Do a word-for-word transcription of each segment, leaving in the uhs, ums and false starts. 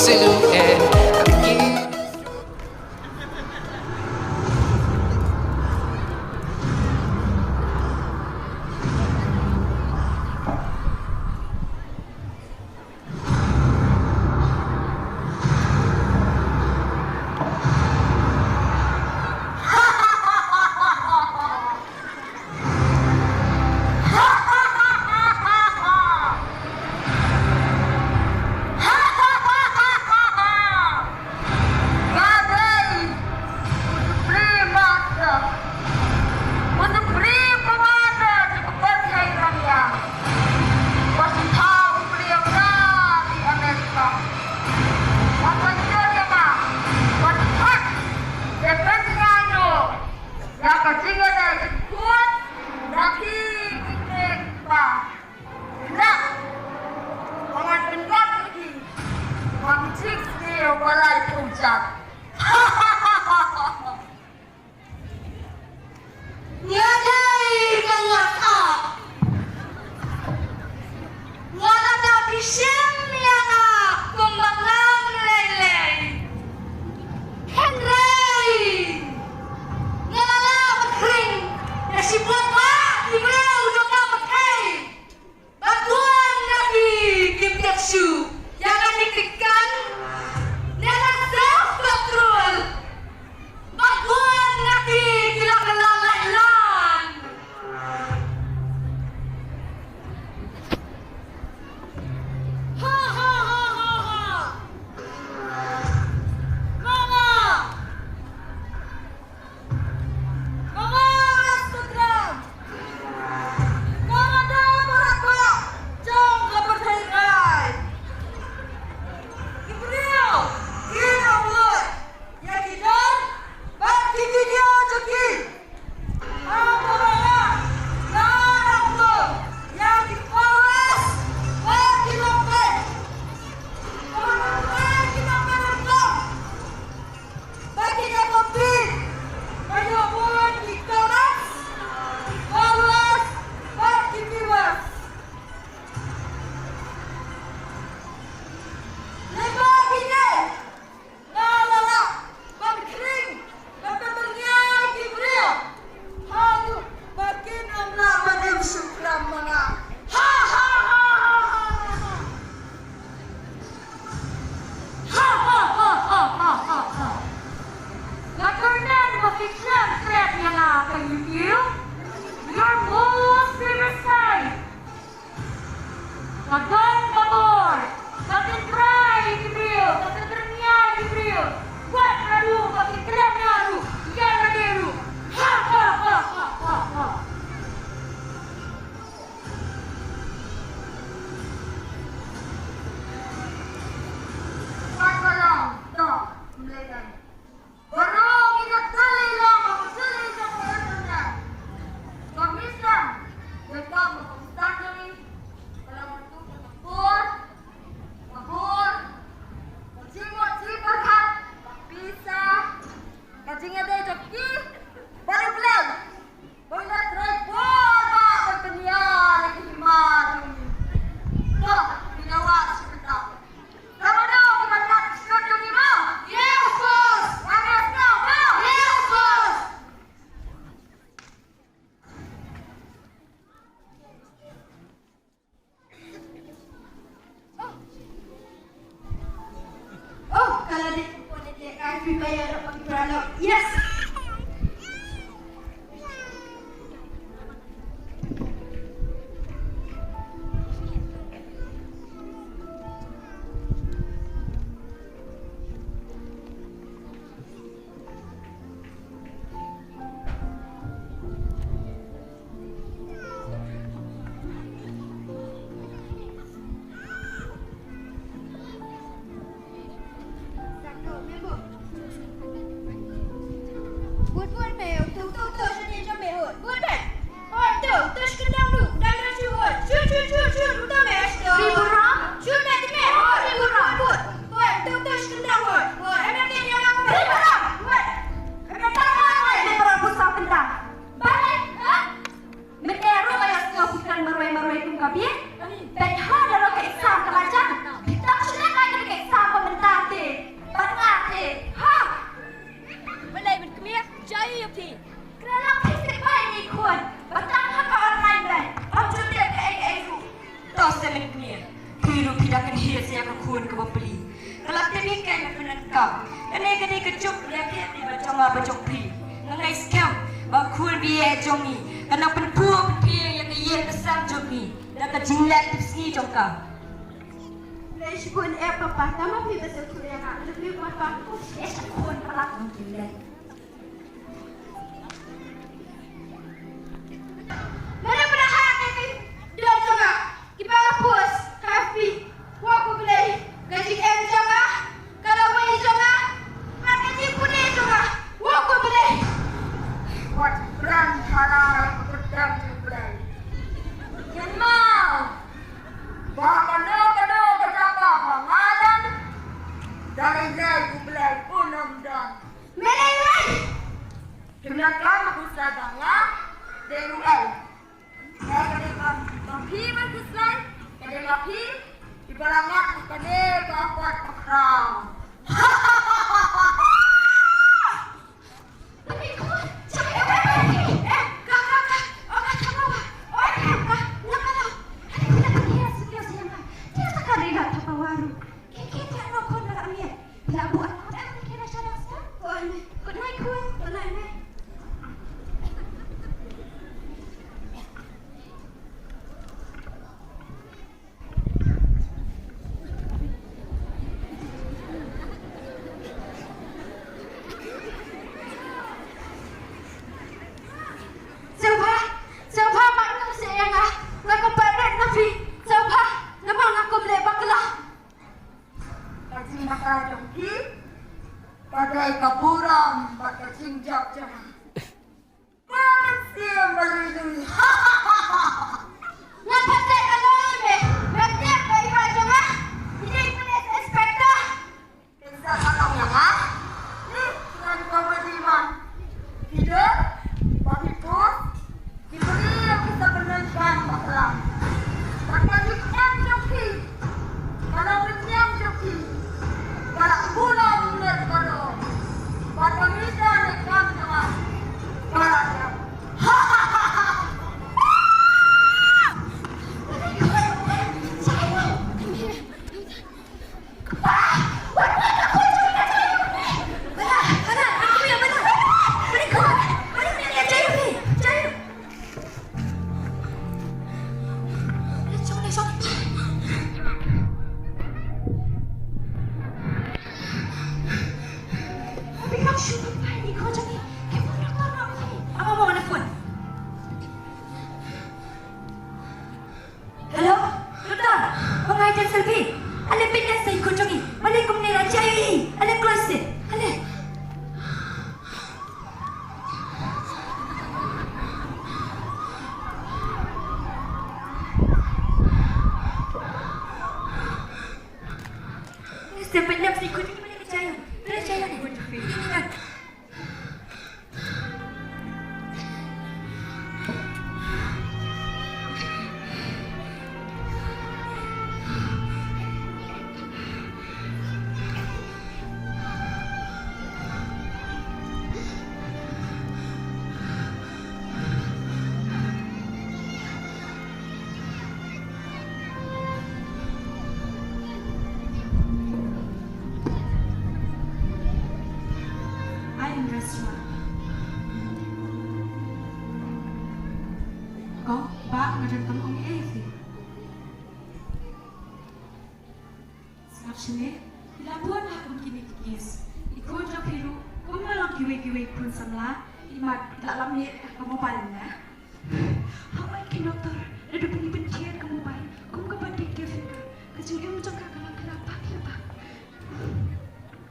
Silhouette. Ïa ka jingïadei jingkut na ki kynthei kiba ynda ba ngan pynlong ïa ki ba ki jingsniew ba lai phew jait. Nga dei ka ngat ah. Nga la da bishim ïa nga kumba ngam lei lei. Hynrei nga la lah ban khring da shibun bah ki briew jong nga ba khei. Ba bun na ki kim tieng shuh ïa kane ka kan. Ne la self control. Ba bun na ki ki la kylla lait lang. Ha, ha, ha, ha, ha. Mama! Mama Instagram! Mama da barak barak jong ka pyrthei rai! Ki briew ki ïa upload ïa ki don bad ki video jong ki. Nga la lah ban khring, ban pynbyrngia ïa ki briew. Haduh ba kin ym lah ban im shuklam ma nga. Ha, ha, ha, ha. Ha, ha, ha, ha. Nga kyrmen ba phi khlem trep ïa nga ha ka YouTube. Your most favorite site. Ka don ka bor, ka tynrai ïa ki briew, ka tynrai ïa ki briew. Wat naduh ba ki kren naduh, ïa lade ruh. Ha, ha, ha, ha, ha, ha. Wat ka long, to, mlei dang. Baroh ngi la tali lang ha ka tali jong ka internet. Ka Muslim, ka Islam, ka Muslim, ka la bynta ka por, ka por, ka jingmut jingpyrkhat, ka pisa, ka jingïadei jong ki bad U Blei. Ba la trei bor ba ban pynïar ïa ki hima jong ngi. To, ngi dawa sha kynta. Ka ba dei ka ban kat sha jong ngi mo? Yes, boss. Yes, boss. Oh, ka la dei ka pun ïa ki, ai, Free Fire, oh, ki para lok. Yes! Bud, bud, me, uto, uto, uto, shane jong me, bud, bud, me. Hoi, uto, uto, shi kyndang ruh, dang, dang, shu, hoi, shu, shu, shu, shu, uto, me, shu. Ri Burom? Shu, me, me, hoi, Ri Burom, bud. Hoi, uto, uto, shi kyndang, hoi, hoi, em, em, em, em, em, Ri Burom, hoi. Em, em, em, em, em, Ri Burom, bud, sa kyndang. Balei, ha? Mynta ruh nga ïohsngew phi kren marwei marwei kum ka bieit. Bad ha da ka exam ka la jan. Phi tang shu leh ka exam ba mynta Kane ka dei ka juk ïa ka ïing ba jong nga ba jong phi. Nga ngeit skhem ba u khun baieit jong ngi kan nang pynphuh pynphieng ïa ka ïing ka sem jong ngi da ka jingleh tipsngi jong ka. Lei shibun eh papa, tang ma phi ba sngewthuh ïa nga. Lei papa, eh shibun papa. Mane pynahap ïa ki dong jong nga kiba nga post ha F B. Wah ko Blei, ka jingim jong nga, ka lawei jong nga, bad ka jingpule jong nga. Wah ko Blei. Wat kren shalai ka kyrteng jong U Blei. Ngan mut ba kano kano ka jaka ba nga don, da lei U Blei un ym don. Mane ngai. Kynja kam ku sa da nga dei ruh ai. Ka dei kam kam phi ban ku slai. Ka dei ma phi. Iba la ngat kane ka kwat ka khraw. Good night, khun. Good night, khun. Sngewbha, sngewbha mat nang seh ïa nga. Nga kyrpad na phi. Sngewbha, namar nga kum leh bakla. Ka jingbakla jong phi ka dei ka burom bad ka jingjop jong nga. Ka mynsiem ba lui lui. Nga phet ka loi me. Nga tip ba i ba jong nga i dei police inspector. Pynshai halor ïa nga. Ni ngan comedy man. Ki dei ba ki post ki briew ki sa pynlong ban bakla. Ba ka jingim jong ki, ba la pynïam jong ki, ba la pula ruler baroh. Ba ka mita ne kam jong nga, ba la ïam. Hello, doktor. Ba ngai jan Selvi. Ale pynïaid sa i khun jong ngi. Ba ale kumne la jia ïa i. Ale kloi seh. Ale. Seh pynïaid sa i khun jong ngi. Ba ale jia ïa i. Ba ale jia ïa i. Ai, Indra Sima. Ko, ba nga donkam ong ei ïa phi. Sngap shane, phi la bun ha kum kine ki case. I khun jong phi ruh, kum ka long kiwei kiwei khun samla, i mat la lam ne ka mobile na. Hawai ki doktor, naduh ba ngi pynthied ka mobile kum kaba addictive, ka jingim jong ka ka la khlap bak khlap bak.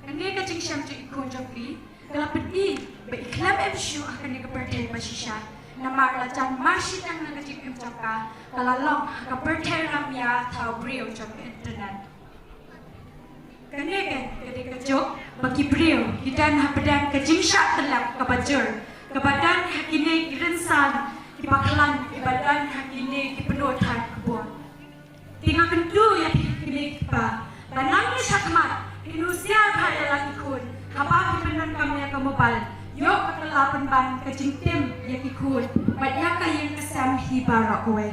Kane ka jingshem jong i khun jong phi ka la pyni ba i khlem im shuh ha kane ka pyrthei ba shisha. Namar la jan marshit na ka jingim jong ka, ka la long ha ka pyrthei rangmia thaw briew jong ka internet. Kane ka dei ka juk ba ki briew ki don hapdeng ka jingshah tyllep kaba jur, kaba don ha kine ki rynsan kiba khlaiñ, kiba don ha kine ki pyndonkam ka bor. Te nga kyntu ïa phi kmie ki kpa ba nang ïa shakhmat phin husiar bha ïa la ki khun haba ki pyndonkam ïa ka mobile. Ïoh ka kylla pynban ka jingtim ïa ki khun bad ïa ka ïing ka sem hi baroh kawei.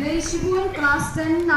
Dei shibun class ten na